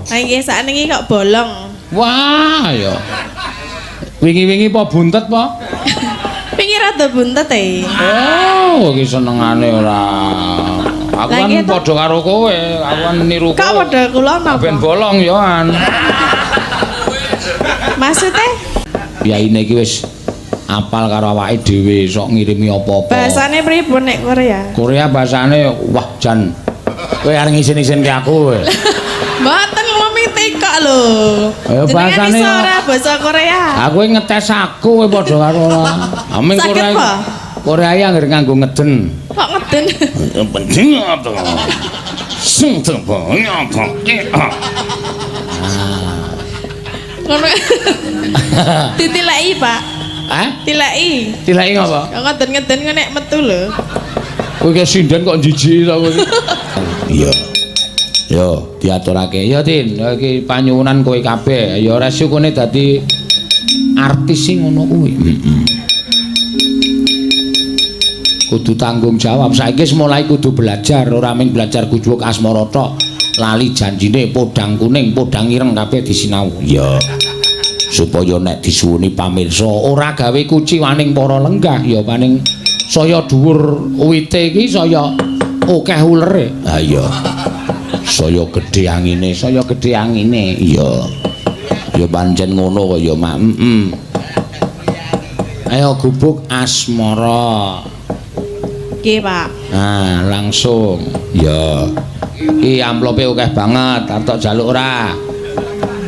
Ha nggih, sakniki kok bolong. Wah, ya. Wingi-wingi po buntet po? Wingi rada buntet e. Oh, iki senengane ora. Aku Lah, kan nggih to. padha karo kowe, aku kan niru Kok kowe. padha kula napa? Ben bolong ya an. Maksudnya? Piyaine iki wis apal karo awake dhewe, sok ngirimi apa-apa. Bahasane pripun nek Korea? Korea bahasane wah jan. Kowe arep ngisin-isinke aku kowe. Mboten ngomong tekok lho. Ayo, Jenengan bahasane iso ya. ora basa Korea? Aku ngetes aku kowe padha karo ora. Aming Saged Korea. apa? Korea iki anggere nganggo ngeden. Kok ngeden? Penting apa? Sing apa? Ngono. Ditileki, Pak. Hah? Tileki. Tileki ngapa? Kok ngeden-ngeden kok nek metu lho. Kowe ki sinden kok jijiki ta kowe. Iya. Yo, diaturake. Ya, Tin, ya iki panyuwunan kowe kabeh. Ya resikone dadi artis sing ngono kuwi. Heeh. Kudu tanggung jawab. Saiki wis mulai kudu belajar, ora mung belajar gujug asmara tok. Lali janjine podang kuning, podang ireng kabeh disinau. Ya. Supaya nek disuwuni pamirsa ora gawe kuciwaning para lenggah, ya paning saya dhuwur wite iki saya akeh ulere. Ha iya. Saya gedhe angine, saya gedhe angine. Iya. Ya pancen ngono kok ya, Mak. Heeh. Ayo gubuk asmara. Nggih, Pak. Nah, langsung. Ya. Iki amplope akeh banget, arep tok jaluk ora?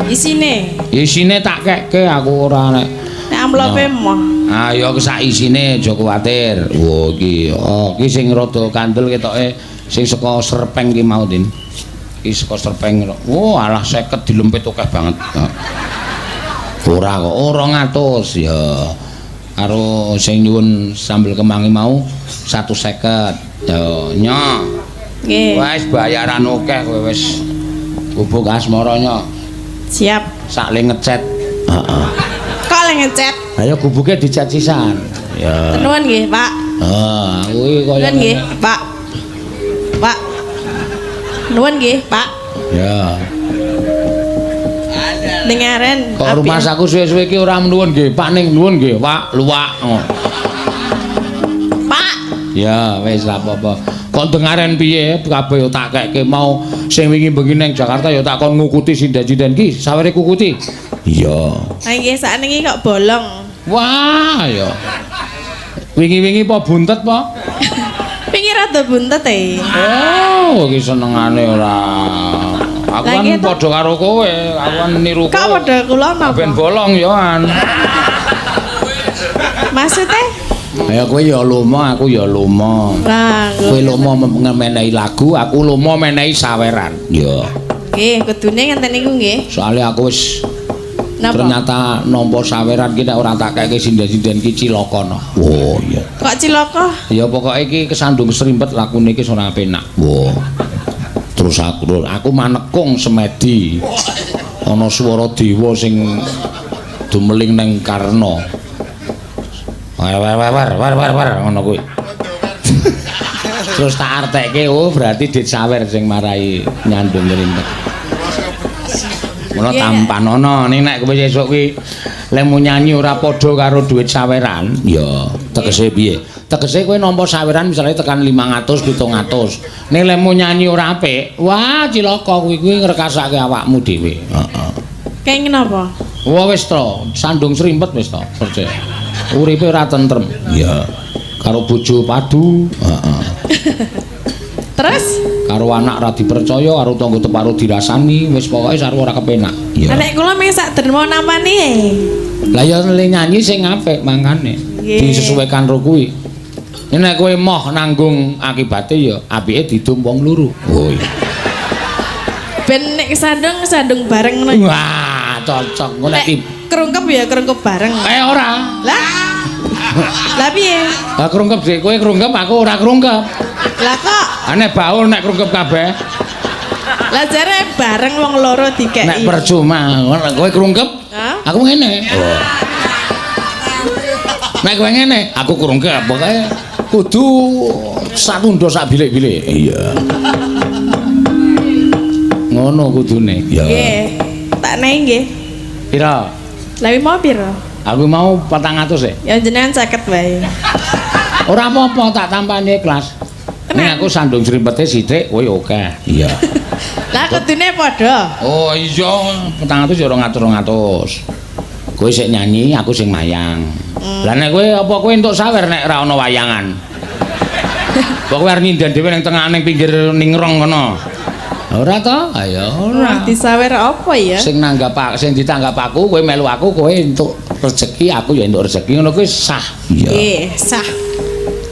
Isine. Isine tak kekke aku ora nek. Nek amplope moh. Ah ya sak isine aja kuwatir. Wo iki, oh iki sing rada kandel ketoke sing saka Serpeng ki mau, Tin. Iki saka Serpeng. Wo alah 50 dilempit akeh banget. Ora kok, oh 200 ya. Karo sing nyuwun sambel kemangi mau 150. Ya nyo. Nggih. Wis bayaran akeh kowe wis. Gubuk asmara nyo. Siap. Sak le ngecet. Heeh. Kok le ngecet? Ayo gubuke dicet sisan. Ya. Nuwun nggih, Pak. Ah, kuwi kaya Nuwun nggih, Pak. Pak. Nuwun nggih, Pak. Ya. Dengaren. Kok rumah aku suwe-suwe iki ora nuwun nggih, Pak ning nuwun nggih, Pak, luwak. Oh. Pak. Ya, wis ra apa-apa. Kon dengaren piye kabeh yo tak kekke mau sing wingi bengi ning Jakarta ya tak kon ngukuti sinden-sinden ki, sawere kukuti. Iya. Ha nggih, sakniki kok bolong. Wah, ya. Wingi-wingi po buntet po? Wingi rada buntet e. Oh, iki senengane ora. Aku Lah, kan nggih to. padha karo kowe, aku kan niru Kok kowe. padha kula napa? Ben bolong ya an. Maksudnya? Ya kowe ya lomo, aku ya lomo. Lah, Kowe lomo menehi lagu, aku lomo menehi saweran. Ya. Nggih, kudune ngenten niku nggih. Soale aku wis Napa? ternyata nampa saweran ki nek ora tak keke sinden-sinden ki cilaka no. Oh iya. Kok cilaka? Ya pokoke iki kesandung serimpet lakune iki ora penak. Wah. Terus aku manekung semedi. Ana swara dewa sing dumeling neng karna. War war war war war war war ngono kuwi. Terus tak artekke, oh berarti dit sawer sing marai nyandung ngrimpet. Ngono Iya. tampanono ning nek kowe sesuk kuwi lemu nyanyi ora padha karo dhuwit saweran, ya tegese piye? Tegese kowe nampa saweran misalnya tekan 500 700. Ning lemu nyanyi ora apik, wah cilaka kuwi kuwi ngrekasake awakmu dhewe. Heeh. Kenging napa? Wah wis to, sandung srimpet wis to, percaya. Uripe ora tentrem. Iya. Karo bojo padu, heeh. Terus? Karo anak ora dipercaya, karo tangga teparo dirasani, wis pokoke sarwa ora kepenak. Iya. Nek kula mung sak derma nampani e. Lah ya le nyanyi sing apik mangkane. Nggih. Disesuaikan ro kuwi. Nek kowe moh nanggung akibate ya apike didum wong loro. Oh iya. Ben nek sandung sandung bareng ngono. Wah, cocok. Engko nek Nek krungkep ya krungkep bareng. Eh ora. Lah. Lah piye? Lah krungkep dik kowe krungkep aku ora krungkep. Lah kok Ane baul nek krungkep kabeh. lah jare bareng wong loro dikeki. Nek percuma kowe krungkep, Hah? aku ngene. Oh. Nek kowe ngene, aku krungkep. Pokoke kudu satunda sak bilik-bilik. Iya. Ngono kudune. Ya. Nggih. Tak naik nggih. Pira? Lah mau pira? Aku mau 400 e. Ya jenengan 50 wae. Ora apa-apa tak tampani ikhlas. Ning aku sandung srimpete sithik, kowe akeh. Iya. Lah kudune padha. Oh iya, 400 ya 200 200. Kowe sik nyanyi, aku sing mayang. Lah nek kowe apa kowe entuk sawer nek ora ana wayangan? Apa kowe arep nyinden dhewe ning tengah ning pinggir ningrong kono? Ora to? Ayo ora. Disawer apa ya? Sing nanggap sing ditanggap aku, kowe melu aku, kowe entuk rezeki, aku ya entuk rezeki, ngono kuwi sah. Iya. Nggih, sah.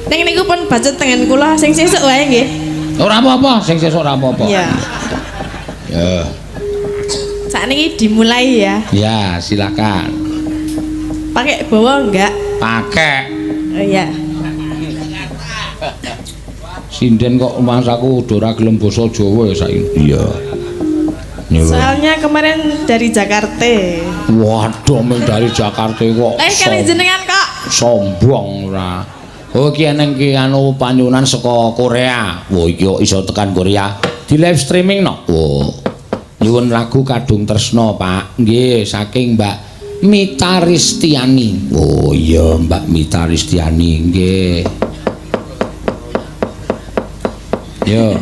Ning niku pun budget tengen kula sing sesuk wae nggih. Ora apa-apa, sing sesuk ora apa-apa. Iya. Ya. Sakniki dimulai ya. Ya, silakan. Pakai bawa enggak? Pakai. Oh iya. Sinden kok masaku udah ora gelem basa Jawa ya saiki. Iya. Soalnya kemarin dari Jakarta. Waduh, mung dari Jakarta kok. Kali jenengan kok sombong ora. Oh iki eneng ki anu panyuwunan saka Korea. Wah iki kok iso tekan Korea. Di live streaming no. Oh. Nyuwun lagu Kadung Tresno, Pak. Nggih, saking Mbak Mita Ristiani. Oh iya, Mbak Mita Ristiani, nggih. Yo.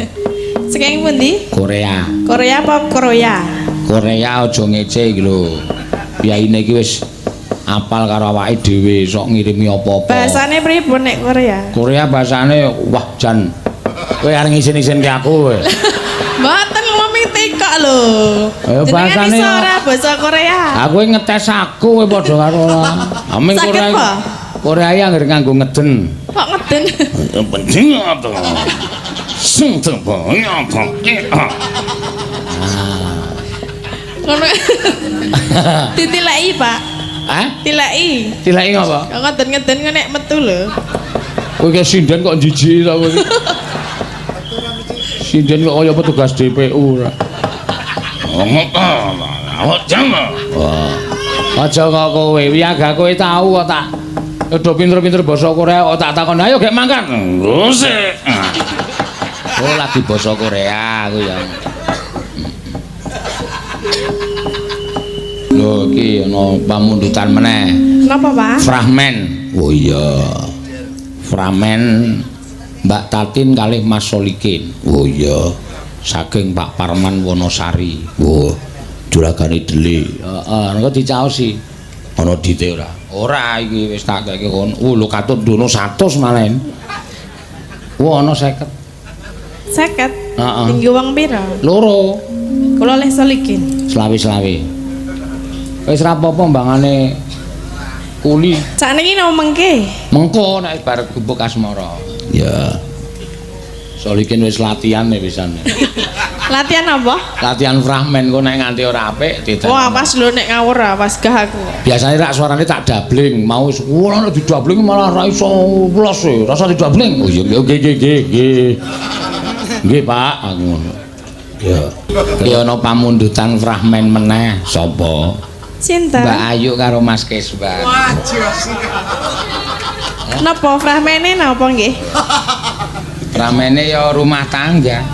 Saking pundi? Korea. Korea apa Korea? Korea aja ngece iki lho. Piyaine iki wis apal karo awake dhewe, sok ngirimi apa-apa. Bahasane pripun nek Korea? Korea bahasane wah jan. Kowe arep ngisin-isinke aku kowe. Mboten ngomong tekok lho. Bahasane iso ora basa Korea? Aku ngetes aku kowe padha karo ora. Aming Korea. Korea iki anggere nganggo ngeden. Kok ngeden? Penting apa? Sing tebang apa? Ngono. Ditileki, Pak. Hah? Tileki. Tileki ngapa? Kok ngeden-ngeden nek metu lho. Kowe ki sinden kok jijiki ta kowe iki. Sinden kok kaya petugas DPU ora. Wah. Aja kok kowe, wiyaga kowe tau kok tak udah pinter-pinter basa Korea kok tak takon ayo gek mangkat. Sik. Oh lagi basa Korea aku ya. Lho iki ana pamundutan meneh. Napa, Pak? Fragmen. Oh iya. Fragmen Mbak Tatin kalih Mas Solikin. Oh iya. Saking Pak Parman Wonosari. Oh, juragane dele. Heeh, engko dicaosi. Ana dite ora? Ora iki wis tak keke kono. Oh, lho katut ndono 100 malah. Wah, ana 50. 50? Heeh. Tinggi wong pira? Loro. Kula leh Solikin. Selawe-selawe. Wis ra apa-apa mbangane kuli. Sakniki napa mengke? Mengko nek bar gubuk asmara. Ya. Solikin wis latihan nek pisan. Latihan apa? Latihan fragmen kok nek nganti ora apik ditenan. Wah, pas lho nek ngawur awas gah aku. Biasane rak suarane tak dabling, mau wah nek didabling malah ra iso los e, rasa didabling. Oh iya nggih nggih nggih nggih. Nggih, Pak, aku ngono. Ya. Ki ana pamundutan fragmen meneh sapa? Sinten? Mbak Ayu karo Mas Keswan. Napa fragmene napa nggih? Fragmene ya rumah tangga.